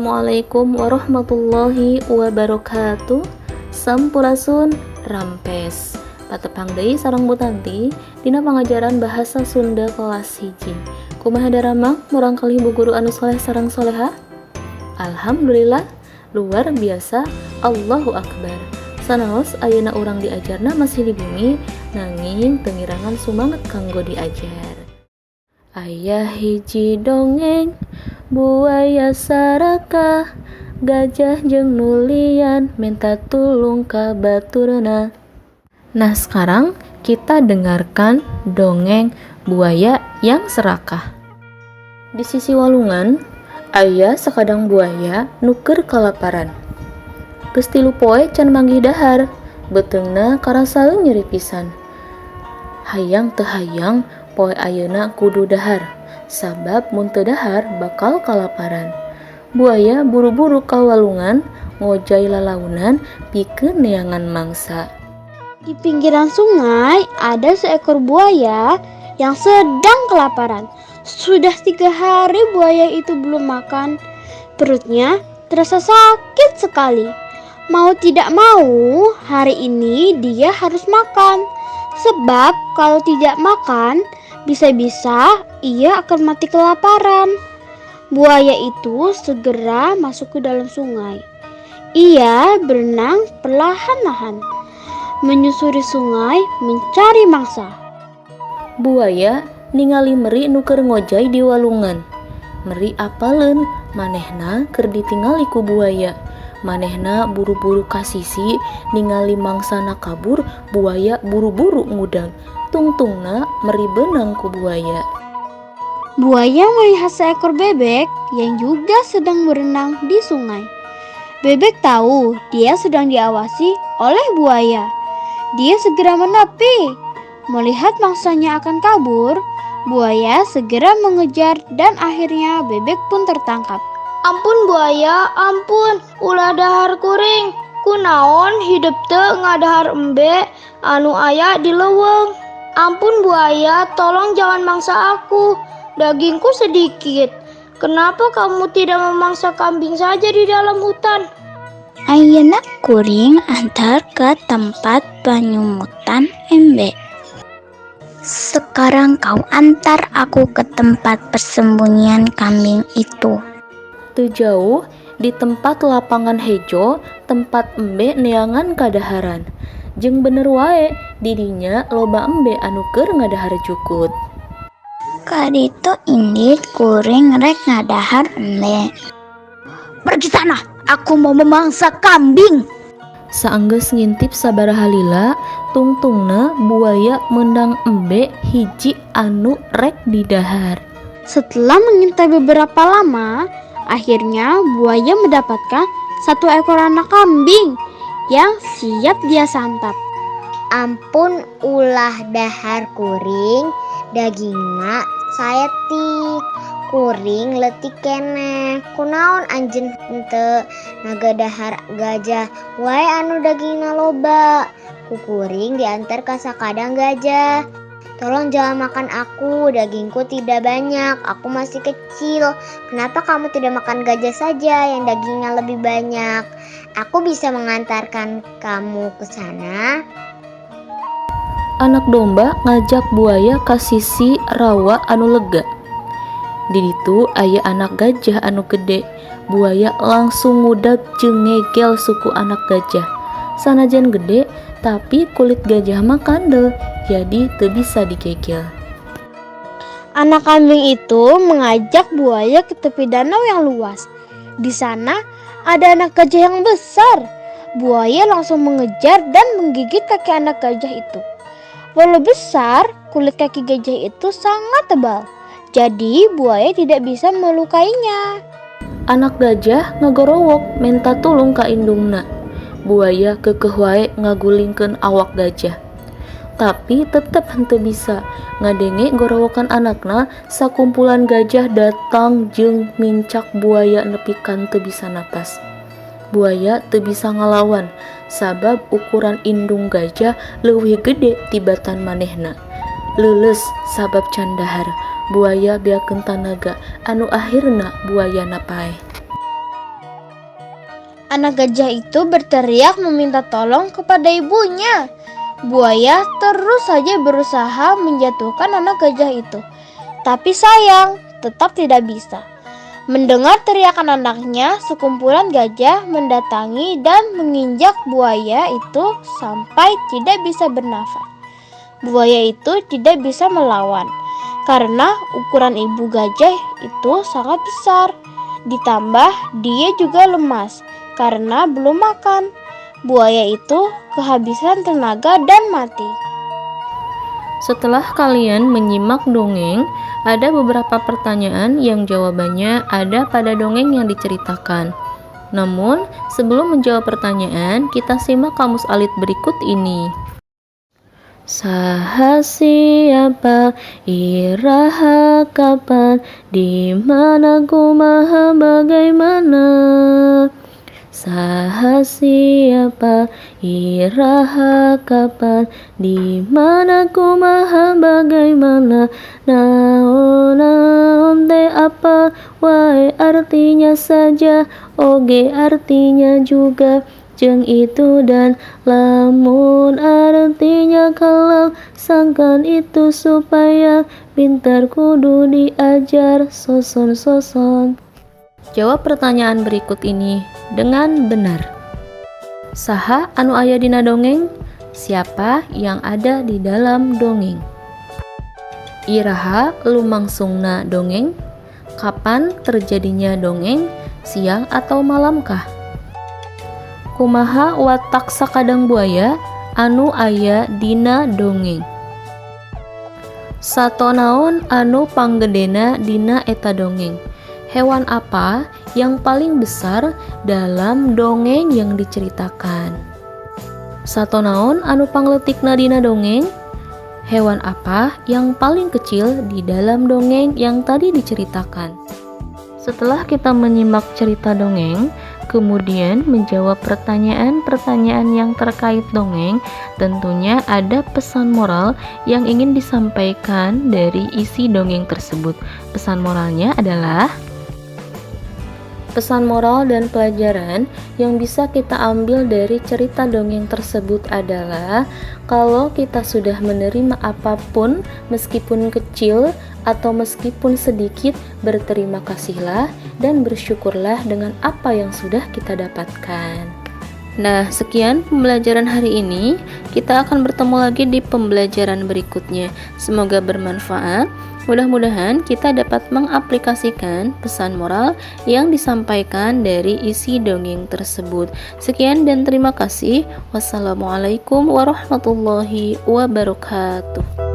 Assalamualaikum warahmatullahi wabarakatuh. Sampurasun, Rampes. Patepang deui sareng Bu Tanti dina pangajaran bahasa Sunda kelas 1. Kumaha daramang murangkalih bu guru anu soleh sareng soleha? Alhamdulillah, luar biasa, Allahu Akbar. Sanaos ayeuna urang diajarna masih di bumi, nanging teu ngirangan sumanget kanggo diajar. Aya hiji dongeng buaya sarakah, gajah jeung nu lian menta tulung ka baturna. Nah, sekarang kita dengarkan dongeng buaya yang serakah. Di sisi walungan aya sakadang buaya nu keur kalaparan. Geus 3 poe can manggih dahar, beuteungna karasaeun nyeri pisan. Hayang teu hayang poe ayeuna kudu dahar, sabab mun teu dahar bakal kalaparan. Buaya buru-buru ka walungan, ngojay lalaunan pikeun neangan mangsa. Di pinggiran sungai ada seekor buaya yang sedang kelaparan. Sudah 3 hari buaya itu belum makan. Perutnya terasa sakit sekali. Mau tidak mau, hari ini dia harus makan. Sebab kalau tidak makan, bisa-bisa ia akan mati kelaparan. Buaya itu segera masuk ke dalam sungai. Ia berenang perlahan-lahan menyusuri sungai mencari mangsa. Buaya ningali meri nu keur ngojay di walungan. Meri apaleun manehna keur ditingali ku buaya. Manehna buru-buru ka sisi. Ningali mangsana kabur, buaya buru-buru ngudag. Tungtungna meri beunang ku buaya. Buaya melihat seekor bebek yang juga sedang berenang di sungai. Bebek tahu dia sedang diawasi oleh buaya. Dia segera menepi. Melihat mangsanya akan kabur, buaya segera mengejar dan akhirnya bebek pun tertangkap. Ampun buaya, ampun, ulah dahar kuring. Kunaon hidup teu ngadahar embe anu aya di leuweung? Ampun buaya, tolong jangan mangsa aku. Dagingku sedikit. Kenapa kamu tidak memangsa kambing saja di dalam hutan? Ayeuna kuring antar ke tempat panyumutan embe. Sekarang kau antar aku ke tempat persembunyian kambing itu. Teu jauh di tempat lapangan hejo, tempat embe neangan kadaharan. Jeung bener wae, di dinya loba embe anu keur ngadahar jukut. Ka ditu indit kuring rek ngadahar embe. Pergi sana, aku mau memangsa kambing. Saenggeus ngintip sabaraha lila, tungtungna buaya meunang embe hiji anu rek didahar. Setelah mengintai beberapa lama, akhirnya buaya mendapatkan satu ekor anak kambing yang siap dia santap. Ampun, ulah dahar kuring, dagingna saetik, kuring leutik keneh. Kunaon anjeun henteu ngagadahar gajah wae anu dagingna loba? Ku kuring diantar ka sakadang gajah. Tolong jangan makan aku, dagingku tidak banyak, aku masih kecil. Kenapa kamu tidak makan gajah saja yang dagingnya lebih banyak? Aku bisa mengantarkan kamu ke sana. Anak domba ngajak buaya ka sisi rawa anu lega. Di ditu aya anak gajah anu gede. Buaya langsung ngudag jeung ngegel suku anak gajah. Sanajan gede, tapi kulit gajah mah kandel, jadi teu bisa digegel. Anak kambing itu mengajak buaya ke tepi danau yang luas. Di sana ada anak gajah yang besar. Buaya langsung mengejar dan menggigit kaki anak gajah itu. Walau besar, kulit kaki gajah itu sangat tebal. Jadi buaya tidak bisa melukainya. Anak gajah ngagorowok menta tulung ka indungna. Buaya keukeuh wae ngagulingkeun awak gajah. Tapi tetep henteu bisa. Ngadenge gorowokan anakna, sakumpulan gajah datang jeung mincak buaya nepi ka teu bisa napas. Buaya teu bisa ngalawan sabab ukuran indung gajah leuwih gede tibatan manehna. Leuleus sabab can dahar, buaya beakeun tanaga anu akhirna buayana paeh. Anak gajah itu berteriak meminta tolong kepada ibunya. Buaya terus saja berusaha menjatuhkan anak gajah itu. Tapi sayang, tetap tidak bisa. Mendengar teriakan anaknya, sekumpulan gajah mendatangi dan menginjak buaya itu sampai tidak bisa bernafas. Buaya itu tidak bisa melawan karena ukuran ibu gajah itu sangat besar. Ditambah dia juga lemas karena belum makan. Buaya itu kehabisan tenaga dan mati. Setelah kalian menyimak dongeng, ada beberapa pertanyaan yang jawabannya ada pada dongeng yang diceritakan. Namun, sebelum menjawab pertanyaan, kita simak kamus alit berikut ini. Saha siapa, iraha kapan, di mana kumaha bagaimana. Saha siapa, iraha kapan, di mana kumaha bagaimana. Naon naon teh apa wae artinya saja, oge artinya juga, jeung itu dan lamun artinya kalau, sangkan itu supaya, pintar kudu diajar soson-soson. Jawab pertanyaan berikut ini dengan benar. Saha anu aya dina dongeng? Siapa yang ada di dalam dongeng? Iraha lumangsungna dongeng? Kapan terjadinya dongeng? Siang atau malamkah? Kumaha watak sakadang buaya anu aya dina dongeng? Sato naon anu panggedena dina eta dongeng? Hewan apa yang paling besar dalam dongeng yang diceritakan? Sato naon anu pangleutikna dina dongeng? Hewan apa yang paling kecil di dalam dongeng yang tadi diceritakan? Setelah kita menyimak cerita dongeng, kemudian menjawab pertanyaan-pertanyaan yang terkait dongeng, tentunya ada pesan moral yang ingin disampaikan dari isi dongeng tersebut. Pesan moralnya adalah pesan moral dan pelajaran yang bisa kita ambil dari cerita dongeng tersebut adalah kalau kita sudah menerima apapun, meskipun kecil atau meskipun sedikit, berterima kasihlah dan bersyukurlah dengan apa yang sudah kita dapatkan. Nah, sekian pembelajaran hari ini. Kita akan bertemu lagi di pembelajaran berikutnya. Semoga bermanfaat. Mudah-mudahan kita dapat mengaplikasikan pesan moral yang disampaikan dari isi dongeng tersebut. Sekian dan terima kasih. Wassalamualaikum warahmatullahi wabarakatuh.